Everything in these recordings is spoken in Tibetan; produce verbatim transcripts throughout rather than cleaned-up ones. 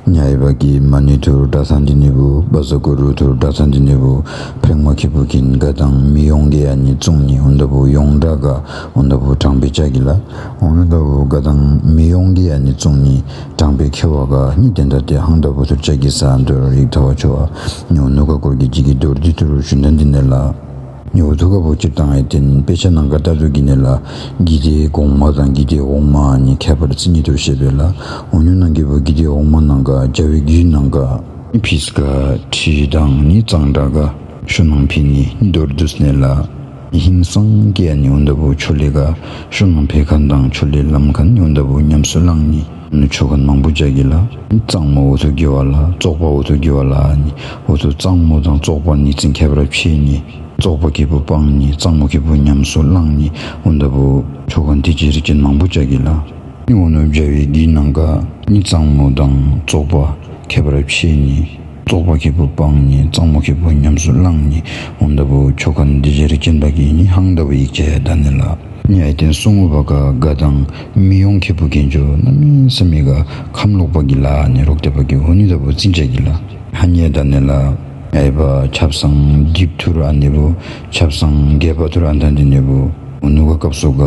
ཉ་ཡི་བ་གི་མ་ནི་ཐུར་དྲ་ཐང་འདི་ནི་བུ་བ་ཟ་གུ་རུ་ཐུར་དྲ་ཐང་འདི་ནི་བུ་ཕྲེང་མ་ཁེ་བུ་གིན་ག་དང་མི་ཡོང་གི་ཡ་ནི་ཙུང་ནི་འུན་ད་བུ་ཡོང་དྲ་ག་འུན་ད་བུ་དྲང་པེ་ཅ་གི་ལ། འུན་ད་བུ་ག་དང་མི་ཡོང་གི་ཡ་ནི་ཙུང་ནི་དྲང་པེ་ཁེ་བ་ག་ནི་དེ་འདྲ་དེ་ཧང་ད་བུ་ཐུར་ཅ་གི་ས་འདུར་རིག་ཐ་བ་ཆོ་བ་ནི་འུ་ནུ་ག་སྐོར་གི་ཅི་གི་འདུར་འདི་ཐུར་ཞུན་ད་འདི་ནི་ལ། ཉོ་ཐུ་ག་བོ་སྤྱིར་བཏང་ཨེ་ཏེན་དཔེ་ཆ་ནང་ག་ལྟར་དུ་གི་ནི་ལ། གི་དེ་གོང་མ་དང་གི་དེ་འོག་མ་ནི་ཁྱད་པར་རྩི་ཉིད་དུ་བཤད་པས་ལ། འོ་ཉུ་ནང་གི་བོ་གི་དེ་འོག་མ་ནང་ག་རྒྱ་བའི་གི་ནང་ག་ཕིས་ག་ཁྲི་དང་ནི་གཙང་སྦྲ་ག་ཤུ་ནང་ཕི་ནི་མདོར་བསྡུས་ནས་ལ། ཧིང་སང་གི་ཨ་ནི་འོ་འདབ་བོ་ཆོ་ལེ་ག་ཤུ་ནང་ཕེ་ཁན་དང་ཆོ་ལེ་ལམ་ཁན་ནི་འོ་འདབ་བོ་ཉམས་སུ་བླངས་ནི། ནི་ཆོ་ཁན་མང་པོ་ཅག་གི་ལ། གཙང་མོ་འོ་ཐུ་གི་བ་ལ་བཙོག་པ་འོ་ཐུ་གི་བ་ལ་ནི་འོ་ཐུ་གཙང་མོ་དང་བཙོག་པ་ནི་ཚིང་ཁྱད་པར་ཕྱེ་ནི། བཙོག་པ་ཁེ་པོ་སྤང་ནི་གཙང་མོ་ཁེ་པོ་ཉམས་སུ་བླངས་ནི་འོ་འདབ་བོ་ཆོ་ཁན་དེ་ཅི་རིགས་ཅན་མང་པོ་ཅག་གི་ལ། ནི་འོ་ནུ་བྱ་བའི་གི་ནང་ག་ནི་གཙང་མོ་དང་བཙོག་པ་ཁྱད་པར་ཕྱེ་ནི། བཙོག་པ་ཁེ་པོ་སྤང་ནི་གཙང་མོ་ཁེ་པོ་ཉམས་སུ་བླངས་ནི་འོ་འདབ་བོ་ཆོ་ཁན་དེ་ཅི་རིགས་ཅན་པ་གི་ནི་ཧང་འདབ་བོ་ཡིག་ཅ་ཡ་ད་ནི་ལ། ནི་ཨའི་ཏེན་སུང་བ་ག་ག་དང་མི་ཡོང་ཁེ་པོ་གན་ཅོ་ན་མི་ས་མི་ག་ཁམ་ལོག་པ་གི་ལ་ནི་རོག་ཏེ་པ་གི་འོ་ནི་འདབ་བོ་ཚིན་ཅ་གི་ལ། ཧ་ཉེ་ད་ནི་ལ། ཨའི་བ་ཆབ་སང་འདིབ་ཐུར་ཨ་ནི་བོ་ཆབ་སང་གེ་པ་ཐུར་ཨ་ད་འདི་ནི་བོ་འོ་ནུ་ག་སྐབས་སུ་ག་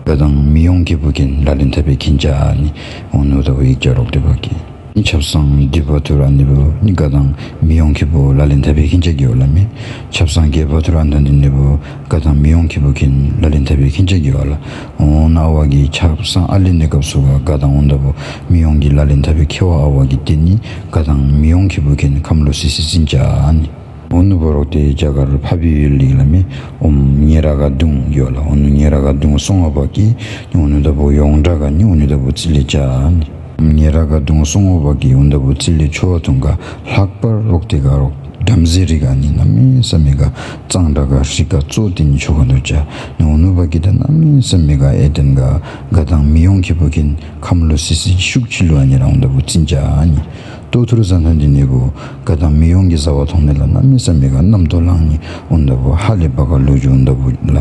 ག་དང་མི་ཡོང་ཁེ་པོ་གན་ལ་ལེན་ཐ་པེ་ཁིན་ཅ་ནི་འོ་ནུ་འདབ་བོ་ཡིག་ཅ་རོག་ཏེ་པ་གི། ནི་ཆབ་སང་འདི་བ་ཐུར་ཨ་ནི་བུ་ནི་ག་དང་མི་ཡོང་ཁེ་པོ་ལ་ལེན་ཐ་པེ་ཁིན་ཅ་གི་བ་ལ་མི། ཆབ་སང་གེ་བ་ཐུར་ཨ་ད་འདི་ནི་བུ་ག་དང་མི་ཡོང་ཁེ་པོ་གན་ལ་ལེན་ཐ་པེ་ཁིན་ཅ་གི་བ་ལ། འོ་ན་ཨ་བ་གི་ཆབ་སང་ཨ་ལེན་ནི་སྐབས་སུ་ག་ག་དང་འོ་འདབ་བོ་མི་ཡོང་གི་ལ་ལེན་ཐ་པེ་ཁེ་བ་ཨ་བ་གི་ཏེ་ནི་ག་དང་མི་ཡོང་ཁེ་པོ་གན་ཁམ་ལོ་སི་སི་ཚིན་ཅ་ནི། འོ་ནུ་བོ་རོག་ཏེ་རྒྱ་གར་ཕ་བི་ཡུལ་ལིག་ལ་མི་ཨོམ་ཉེ་ར་ག་དུང་ཡོད་ལ། འོ་ནུ་ཉེ་ར་ག་དུང་སོང་བ་གི་ནི་འོ་ནུ་འདབ་བོ་ཡོང་དྲ་ག་ནི་འོ་ནུ་འདབ་བོ་ཚི་ལེ་ཅ་ནི། ཉེ་ར་ག་དུང་སོང་བ་གི་འོ་འདབ་བོ་ཚི་ལེ་ཆོ་བ་ཐུང་ག་ལྷག་པར་རོག་ཏེ་ག་རོག་འགྲམ་ཟེ་རི་ག་ནི་ན་མི་ས་མི་ག་གཙང་དྲ་ག་ཧྲི་ག་ཙོ་ཏེ་ནི་ཆོ་ག་འདུ་ཅ་ནི། འོ་ནུ་བ་གི་ད་ན་མི་ས་མི་ག་ཨེ་ཏེན་ག་ག་དང་མི་ཡོང་ཁེ་པོ་གན་ཁམ་ལོ་སི་སི་ཤུག་ཆི་ལུ་ཨ་ནི་རང་འདབ་བོ་ཚིན་ཅ་ནི། ལྟོ་ཐུར་ཟ་ཐང་འདི་ནི་བུ་ག་དང་མི་ཡོང་གི་ཟ་བ་ཐོང་ནི་ལ་ན་མི་ས་མི་ག་གནམ་ཏོ་ལང་ནི་འོ་འདབ་བོ་ཧ་ལེ་བ་ག་ལུ་ཇུ་འོ་འདབ་བོ་ལ།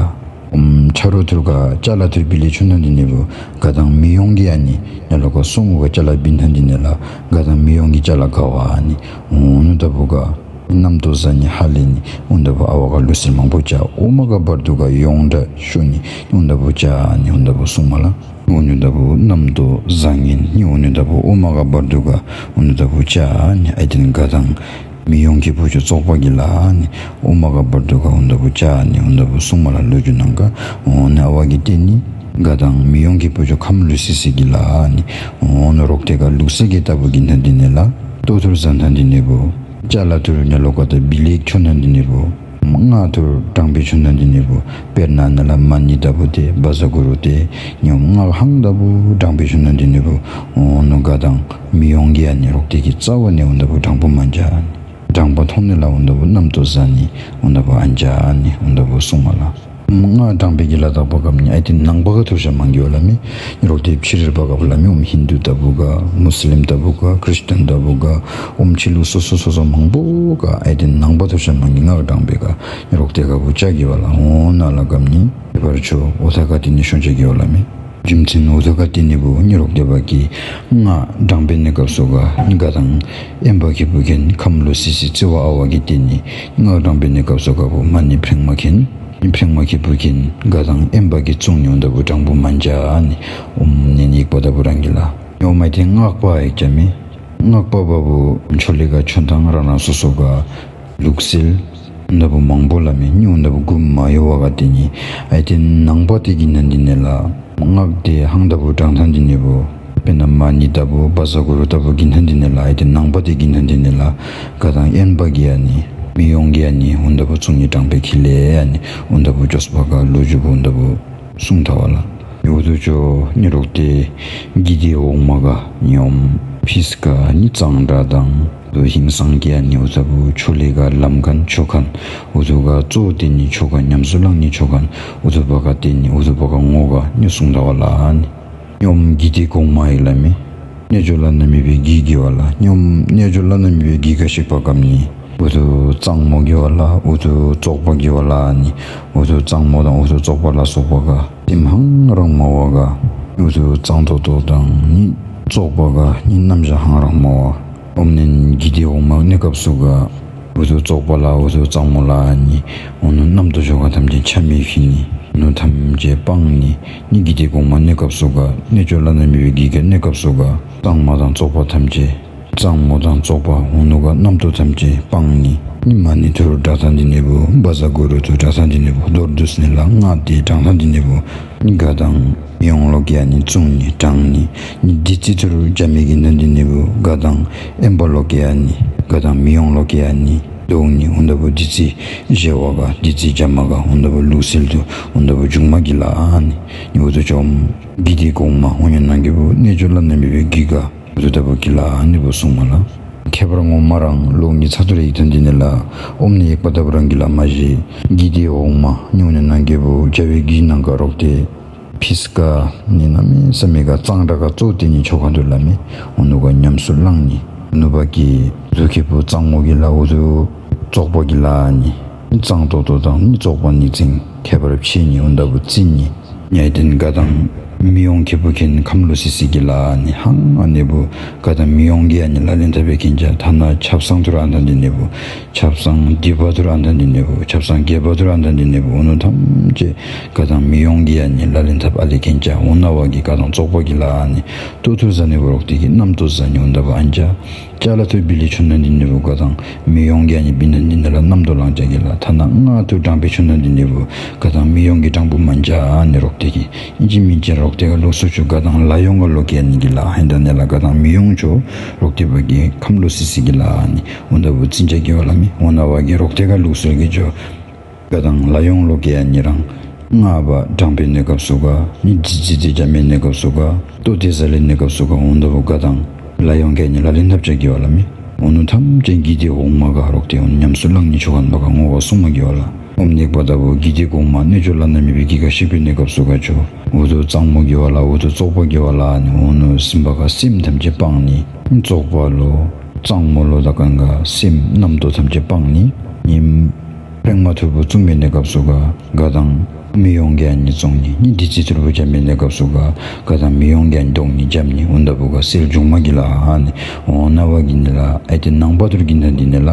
ཨུམ་ཆ་རོ་ཐུར་ག་ཅ་ལ་ཐུར་བི་ལེ་ཆུ་ན་འདི་ནི་བུ་ག་དང་མི་ཡོང་གི་ཨ་ནི་ཉ་ལོ་ག་སོང་བ་ཅ་ལ་བི་ཐང་འདི་ནི་ལ་ག་དང་མི་ཡོང་གི་ཅ་ལ་ག་བ་ཨ་ནི་འོ་ནུ་འདབ་བོ་ག་གནམ་ཏོ་ཟ་ནི་ཧ་ལེ་ནི་འོ་འདབ་བོ་ཨ་བ་ག་ལུ་སིར་མང་པོ་ཅ་ཨོ་མ་ག་བར་དུ་ག་ཡོང་དྲ་ཤུ་ནི་འོ་འདབ་བོ་ཅ་ཨ་ནི་འོ་འདབ་བོ་སུང་མ་ལ། འོ་ནུ་འདབ་བོ་གནམ་ཏོ་ཟ་ངན་ནི་འོ་ནུ་འདབ་བོ་ཨོ་མ་ག་བར་དུ་ག་འོ་ནུ་འདབ་བོ་ཅ་ནི་ཨའི་ཏེན་ག་དང་མི་ཡོང་ཁེ་པོ་ཆོ་བཙོག་པ་གི་ལ་ནི་ཨོ་མ་ག་བར་དུ་ག་འོ་འདབ་བོ་ཅ་ནི་འོ་འདབ་བོ་སུང་མ་ལ་ལུ་ཇུ་ནང་ག་འོ་ནི་ཨ་བ་གི་ཏེ་ནི་ག་དང་མི་ཡོང་ཁེ་པོ་ཆོ་ཁམ་ལུ་སི་སི་གི་ལ་ནི་འོ་ནུ་རོག་ཏེ་ག་ལུག་སེ་གི་ལྟ་བུ་གི་ན་འདི་ནི་ལ་ལྟོ་ཐུར་ཟ་ཐང་འདི་ནི་བུ་ཅ་ལ་ཐུར་ཉ་ལོ་ག་ད་བི་ལེ་ཆུ་ན་འདི་ནི་བུ། སྔགས་ཐུར་དྲང་པེ་ཆུ་ན་འདི་ནི་བུ་དཔེར་ན་ན་ལ་མ་ནི་ལྟ་བུ་ཏེ་བ་ཟ་གུ་རུ་ཏེ་ཉོ་སྔགས་ཧང་ལྟ་བུ་དྲང་པེ་ཆུ་ན་འདི་ནི་བུ་འོ་ནུ་ག་དང་མི་ཡོང་གི་ཨ་ནི་རོག་ཏེ་གི་རྩ་བ་ནི་འོ་འདབ་བོ་དྲང་པོ་མ་ཅ་ནི། དྲང་པ་ཐོང་ནི་ལ་འོ་འདབ་བོ་གནམ་ཏོ་ཟ་ནི་འོ་འདབ་བོ་ཨ་ཅ་ནི་འོ་འདབ་བོ་སུང་མ་ལ། སྔགས་དྲང་པེ་གི་ལ་དག་པ་གམ་ནི་ཨའི་ཏེན་ནང་པ་ག་ཐུར་ཤ་མང་གི་བ་ལ་མི། རོག་ཏེ་ཕྱི་རིར་པ་ག་བུ་ལ་མི་ཨོམ་ཧིན་དུ་ལྟ་བུ་ག་མུ་སི་ལིམ་ལྟ་བུ་ག་ཁྲི་སྟན་ལྟ་བུ་ག་ཨོམ་ཆི་ལུ་སོ་སོ་སོ་སོ་མང་པོ་ག་ཨའི་ཏེན་ནང་པ་ཐུར་ཤ་མང་གི་སྔགས་དྲང་པེ་ག་རོག་ཏེ་ག་བུ་ཅ་གི་བ་ལ་འོ་ན་ལ་གམ་ནི་ཁྱད་པར་ཆོ་འོ་ཐ་ག་ཏེ་ནི་ཤོང་ཅ་གི་བ་ལ་མི། རྒྱུ་མཚན་འོ་ཐ་ག་ཏེ་ནི་བུ་ནི་རོག་ཏེ་བ་གི་སྔགས་དྲང་པེ་ནི་སྐབས་སུ་ག་ནི་ག་དང་ཨེན་པ་ཁེ་པོ་གན་ཁམ་ལུ་སི་སི་ཙི་བ་ཨ་བ་གི་ཏེ་ནི་སྔགས་དྲང་པེ་ནི་སྐབས་སུ་ག་བུ་མ་ནི་ཕྲེང་མ་གན། ཕྲེང་མ་ཁེ་པོ་གན་ག་དང་ཨེན་པ་གི་ཙུང་ཉོ་འདབ་བོ་དྲང་པོ་མ་ཅ་ནི་ཨོམ་ནི་ནི་ཡིག་པ་ལྟ་བུ་རང་གི་ལ། ཉོ་མ་ཏེ་སྔགས་པ་ཡིག་ཅ་མི། སྔགས་པ་བ་བུ་ཆོ་ལེ་ག་ཆོ་དང་རང་རང་སོ་སོ་ག་ལུག་སིལ་འདབ་བོ་མང་པོ་ལ་མི་ཉོ་འདབ་བོ་གུམ་མ་ཡོ་བ་ག་ཏེ་ནི་ཨའི་ཏེན་ནང་པ་ཏེ་གི་ན་འདི་ནི་ལ། སྔགས་ཏེ་ཧང་ལྟ་བུ་དྲང་ཐང་འདི་ནི་བུ། དཔེར་ན་མ་ནི་ལྟ་བུ་བ་ཟ་གུ་རུ་ལྟ་བུ་གི་ན་འདི་ནི་ལ་ཨའི་ཏེན་ནང་པ་ཏེ་གི་ན་འདི་ནི་ལ། ག་དང་ཨེན་པ་གི་ཨ་ནི། མི་ཡོང་གི་ཨ་ནི་འོ་འདབ་བོ་ཙུང་ནི་དྲང་པེ་ཁི་ལེ་ཨ་ནི་འོ་འདབ་བོ་ཅོས་པ་ག་ལུ་ཇུ་བུ་འོ་འདབ་བོ་སུང་ཐ་བ་ལ། ཡོ་དུ་ཅོ་ནི་རོག་ཏེ་གི་ཏེ་འོག་མ་ག་ཉོམ་ཕིས་ག་ནི་གཙང་སྦྲ་དང་། དུ་ཧིང་སང་གི་ཨ་ནི་འུ་ཚ་བུ་ཆོ་ལེ་ག་ལམ་ཁན་ཆོ་ཁན། འུ་ཚུ་ག་གཙོ་བོ་ཏེ་ནི་ཆོ་ཁན་ཉམས་སུ་བླང་ནི་ཆོ་ཁན། འུ་ཚུ་བ་ག་ཏེ་ནི་འུ་ཚུ་བ་ག་ངོ་ག་ནི་གསུང་ད་བ་ལ་ཨ་ནི། སྙོམས་གི་ཏེ་གོང་མ་ཡིག་ལ་མི། རྣལ་འབྱོར་བླ་ན་མེད་པའི་གི་གི་བ་ལ་སྙོམས་རྣལ་འབྱོར་བླ་ན་མེད་པའི་གི་ག་ཤིག་པ་གམ་ནི། འུ་ཚུ་གཙང་མོ་གི་བ་ལ་འུ་ཚུ་བཙོག་པ་གི་བ་ལ་ཨ་ནི། འུ་ཚུ་གཙང་མོ་དང་འུ་ཚུ་བཙོག་པ་ལ་སོགས་པ་ག་སེམས་ཧང་རང་མ་བ་ག་འུ་ཚུ་གཙང་ཏོག་ཏོ་དང་ནི་བཙོག་པ་ག་ནི་རྣམ་གཞག་ཧང་རང་མ་བ། ཨོམ་ནན་གི་དེ་འོག་མ་གནས་སྐབས་སུ་ག་འུ་ཚོ་བཙོག་པ་ལ་འུ་ཚོ་གཙང་མོ་ལ་ནི་འོ་ནུ་རྣམ་རྟོག་ཆོ་ག་ཐམས་ཅད་ཆ་མེད་ཕྱིན་ནི་འོ་ནུ་ཐམས་ཅད་སྤངས་ནི་ནི་གི་དེ་གོང་མ་གནས་སྐབས་སུ་ག་གནས་མཆོག་བླ་ན་མེད་པའི་གི་ག་གནས་སྐབས་སུ་ག་གཙང་མ་དང་བཙོག་པ་ཐམས་ཅད་གཙང་མོ་དང་བཙོག་པ་འོ་ནུ་ག་རྣམ་རྟོག་ཐམས་ཅད་སྤངས་ནི་ནི་མ་ནི་ཐུར་དྲག་ཐང་འདི་ནི་བུ་བ་ཟ་གུ་རུ་ཐུར་དྲག་ཐང་འདི་ནི་བུ་མདོར་བསྡུས་ནི་ལ་ལྔ་དེ་དྲང་ཐང་འདི་ནི་བུ་ནི་ག་དང་མི་ཡོང་ལོ་ག་ནི་བཙུང་ནི་དྲང་ནི་ནི་འདི་ཙི་ཐུར་བྱ་མི་གི་ནི་འདི་ནི་བུ་ག་དང་ཨེམ་པ་ལོ་ག་ནི་ག་དང་མི་ཡོང་ལོ་ག་ནི་དོག་ནི་འོ་འདབ་བུ་འདི་ཙི་བཞེ་བ་ག་འདི་ཙི་བྱ་མ་ག་འོ་འདབ་བུ་ལུག་སིལ་དུ་འོ་འདབ་བུ་འཇུག་མ་གི་ལ་ཨ་ནི་ནི་འུ་ཚོ་ཆོམ་གི་དེ་གོང་མ་འོ་ཉོ་ནང་གི་བུ་གནས་མཆོག་བླ་ན་མེད་པའི་གི་ག་འུ་ཚོ་ལྟ་བུ་གི་ལ་ནི་བུ་གསུང་མ་ལ། ཁྱད་པར་ངོ་མ་རང་ལོ་ཉི་ཚ་ཐུར་ཡིག་ཐོན་འདི་ནི་ལ་ཨོམ་ནི་ཡེག་པ་ལྟ་བུ་རང་གི་ལ་མ་ཞི་གི་དེ་འོག་མ་ཉུང་ནི་ནང་གི་བུ་བྱ་བའི་གི་ནང་ག་རོག་དེ་ཕིས་ཀ་ནི་ན་མི་ས་མི་ག་གཙང་དྲག་ག་གཙོ་དེ་ནི་ཆོ་ག་འདུ་ལ་མི་འོ་ནུ་ག་ཉམས་སུ་བླངས་ནི་འོ་ནུ་བ་གི་ཟུ་ཁེ་བུ་གཙང་མོ་གི་ལ་འུ་ཚོ་བཙོག་པ་གི་ལ་ནི་གཙང་ཏོག་ཏོ་དང་ནི་བཙོག་པ་ནི་ཚིང་ཁྱད་པར་ཕྱེ་ནི་འོ་འདབ་བུ་རྩི་ནི། ཉའི་ཏེན་ག་དང་མི་ཡོང་ཁེ་བུ་ཁེན་ཁམ་ལོ་སི་སི་གི་ལ་ནི་ཧང་ཨ་ནེ་བུ་ག་དང་མི་ཡོང་གི་ཨ་ནི་ལ་ལེན་ཐབས་ཁེན་ཅ་ཐ་ན་ཆབ་སང་ཐུར་ཨན་ཐན་དི་ནེ་བུ་ཆབ་སང་དི་བ་ཐུར་ཨན་ཐན་དི་ནེ་བུ་ཆབ་སང་གེ་བ་ཐུར་ཨན་ཐན་དི་ནེ་བུ་འོ་ནུ་ཐམ་ཅེ་ག་དང་མི་ཡོང་གི་ཨ་ནི་ལ་ལེན་ཐབས་ཨ་ལེ་ཁེན་ཅ་འོ་ན་བ་གི་ག་དང་བཙོག་པ་གི་ལ་ཨ་ནི་ཏོ་ཐུར་ཟ་ནེ་བུ་རོག་ཏི་གི་ནམ་ཏོ་ཟ་ནི་འོ་ན་བུ་ཨན་ཅ། ཅ་ལ་ཐུ་བི་ལི་ཆུ་ནན་དི་ནི་བུ་ག་དང་མི་ཡོང་གི་ཨ་ནི་བི་ནན་དི་ནི་ལ་རྣམ་དུ་ལང་ཅ་གི་ལ་ཐ་ན་ང་ཐུ་དྲང་པའི་ཆུ་ནན་དི་ནི་བུ་ག་དང་མི་ཡོང་གི་དྲང་པོ་མན་ཅ་ཨ་ནི་རོག་ཏེ་གི་ཨིན་ཅི་མིན་ཅི་རོག་ཏེ་ག་ལུགས་སུ་ཆུ་ག་དང་ལ་ཡོང་ག་ལོ་གི་ཨ་ནི་གི་ལ་ཧན་ད་ནི་ལ་ག་དང་མི་ཡོང་ཆུ་རོག་ཏེ་བ་གི་ཁམ་ལོ་སི་སི་གི་ལ་ཨ་ནི་འོ་ན་བུ་ཙིན་ཅ་གི་བ་ལ་མི་འོ་ན་བ་གི་རོག་ཏེ་ག་ལུགས་སུ་གི་ཆུ། ག་དང་ལ་ཡོང་ལོ་གེ་ཡ་ཉི་རང་ང་བ་དྲང་པའི་གནས་སྐབས་སུ་ག་ནི་ཇི་ཇི་དེ་རྒྱ་མའི་གནས་སྐབས་སུ་ག་ཏོ་དེ་ཟ་ལེ་གནས་སྐབས་སུ་ག་འོང་དོ་བུ་ག་དང་ལ་ཡོང་གེ་ཉི་ལ་ལེན་ཐབས་ཅ་གི་བ་ལ་མི་འོ་ནུ་ཐམས་ཅད་གི་དེ་འོང་མ་ག་རོག་དེ་འོང་ཉམས་སུ་བླངས་ནི་ཆོ་ག་འབའ་ག་ངོ་ག་སུང་མ་གི་བ་ལ་ཨོམ་ནེག་པ་ལྟ་བུ་གི་དེ་གོང་མ་གནོད་བཅུ་བླ་ན་མེད་པའི་གི་ག་ཤིག་པའི་གནས་སྐབས་སུ་ག་ཆོ་འུ་དུ་གཙང་མོ་གི་བ་ལ་འུ་དུ་བཙོག་པ་གི་བ་ལ་ནི་འོ་ནུ་སིམ་པ་ག་སེམས་ཐམས་ཅད་སྤངས་ནི་བཙོག་པ་ལོ་གཙང་མོ་ལོ་ད་གང་ག་སེམས་རྣམ་རྟོག་ཐམས་ཅད་སྤངས་ནི་ཉིམ། ཕྲེང་མ་ཐོར་བུ་བཙུགས་མི་གནས་སྐབས་སུ་ག་ག་དང་མི་ཡོང་གན་ནི་བཙོང་ནི་ནི་དི་ཙི་ཐོར་བུ་འཇམ་མི་གནས་སྐབས་སུ་ག་ག་དང་མི་ཡོང་གན་གདོང་ནི་འཇམ་ནི་འོ་འདབ་བུ་ག་སེལ་འབྱུང་མ་གི་ལ་ཨ་ནི་འོ་ན་བ་གི་ནི་ལ་ཨེ་ཏེ་ནང་པ་ཐོར་གི་ན་འདི་ནི་ལ་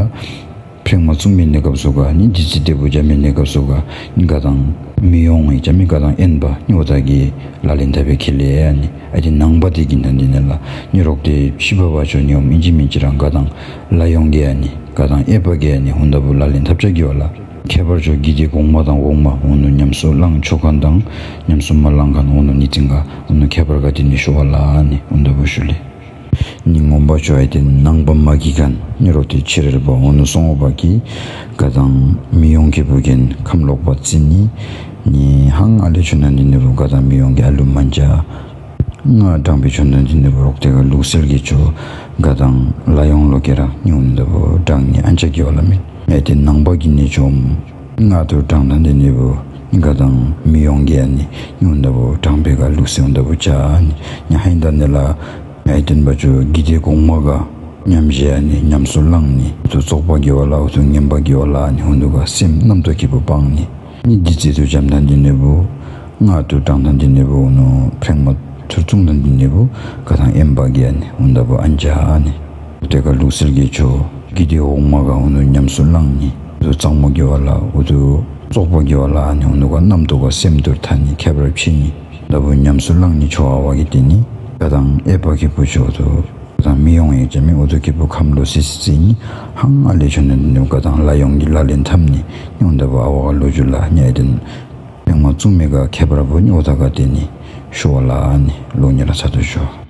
ཕྲེང་མ་བཙུགས་མི་གནས་སྐབས་སུ་ག་ནི་དི་ཙི་ཐོར་བུ་འཇམ་མི་གནས་སྐབས་སུ་ག་ནི་ག་དང་མི་ཡོང་ངི་འཇམ་མི་ག་དང་ཨེན་པ་ནི་འོ་ད་གི་ལ་ལེན་ཐབས་པའི་ཁེ་ལེ་ཨ་ནི། ཨ་ཏི་ནང་པ་དེ་གི་ནང་དེ་ནས་ལ་ནི་རོག་དེ་ཤི་བ་བ་ཆོ་ཉོ་མིན་ཅི་མིན་ཅི་རང་ག་དང་ལ་ཡོང་གེ་ཨ་ནི་ག་དང་ཨེ་པ་གེ་ཨ་ནི་ཧུན་ད་བུ་ལ་ལེན་ཐབས་ཆ་གི་བ་ལ་ཁྱད་པར་ཆོ་གི་དེ་གོང་མ་དང་འོག་མ་ཧུན་ནུ་ཉམས་སུ་བླང་ཆོ་ག་དང་ཉམས་སུ་མ་བླང་ག་ནོ་ནུ་ནི་ཙིང་ག་ཧུན་ནུ་ཁྱད་པར་ག་དེ་ནི་ཤོ་བ་ལ་ཨ་ནི་ཧུན་ད་བུ་ཤུ་ལེ། ནི་ངོམ་པ་ཆོ་ཨ་ཏི་ནང་པ་མ་གི་གན་ནི་རོག་དེ་ཆེ་རེ་ར་བ་ཧུན་ནུ་སོང་བ་གི་ག་དང་མི་ཡོང་གི་བུ་གན་ཁམ་ལོག་པ་ཙི་ནི་ནི་ཧང་ཨ་ལེ་ཆོ་ན་ནི་ནི་བུ་ག་དང་མི་ཡོང་གི་ཨ་ལུ་མ་འཇའ། ང་དྲང་པའི་ཆོ་ནན་དི་ནི་བུ་རོག་དེ་ག་ལུག་སེལ་གི་ཆོ་ག་དང་ལ་ཡོང་ལོ་ཀེ་ར་ཉུང་ནི་ད་བུ་དྲང་ནི་ཨན་ཅ་གི་བ་ལ་མི་ཨེ་ཏེ་ནང་པ་གི་ནི་ཆོམ་ང་དུ་དྲང་ནན་དི་ནི་བུ་ག་དང་མི་ཡོང་གི་ཨ་ནི་ཉུང་ད་བུ་དྲང་པའི་ག་ལུག་སེལ་ད་བུ་ཅ་ནི་ཉ་ཧན་ད་ནི་ལ་ཨེ་ཏེན་པ་ཆོ་གི་དེ་གོང་མ་ག་ཉམས་བཞེས་ཨ་ནི་ཉམས་སུ་བླངས་ནི་དུ་བཙོག་པ་གི་བ་ལ་འུ་ཐུ་ངན་པ་གི་བ་ལ་ཨ་ནི་ཧུན་དུ་ག་སེམས་རྣམ་རྟོག་ཁེ་བུ་སྤངས་ནི། ནི་འདི་ཚེ་དུ་འཇམ་ཐང་འདི་ནི་བུ། ང་དུ་དྲང་ཐང་འདི་ནི་བུ་ནོ་ཕྲེང་མ་ཐུར་ཚུང་ཐང་འདི་ནི་བུ་ག་ཐང་ཨེམ་པ་གི་ཨ་ནི་འུ་འདབ་བུ་ཨན་ཅ་ཨ་ནི། དེ་ག་ལུག་སིལ་གི་ཆོ་གི་དེ་འོག་མ་ག་འུ་ནུ་ཉམས་སུ་བླངས་ནི་དུ་གཙང་མོ་གི་བ་ལ་འུ་དུ་བཙོག་པོ་གི་བ་ལ་ཨ་ནི་འུ་ནུ་ག་རྣམ་རྟོག་ག་སེམས་དུར་ཐ་ནི་ཁྱད་པར་ཕྱི་ནི་འདབ་བུ་ཉམས་སུ་བླངས་ནི་ཆོ་ཨ་བ་གི་དེ་ནི་ག་ཐང་ཨེ་པ་གི་བུ་ཆོ་དུ། དང་མི་ཡོང་ཡེ་ཅེ་མི་འུ་ཚོ་ཁེ་བུ་ཁམ་ལོ་སི་སི་སི་ནི་ཧང་ཨ་ལེ་ཆོ་ནི་ནི་ག་དང་ལ་ཡོང་གི་ལ་ལེན་ཐམ་ནི་ཉོང་ད་བུ་ཨ་བ་ག་ལོ་ཇུ་ལ་ཉ་ཨེ་ཏེན་ཕྲེང་མ་བཙུགས་མི་ག་ཁྱད་པར་བུ་ཉོ་ད་ག་དེ་ནི་ཤོ་བ་ལ་ཨ་ནི་ལོ་ཉེ་ར་ཚ་དུ་ཤོ།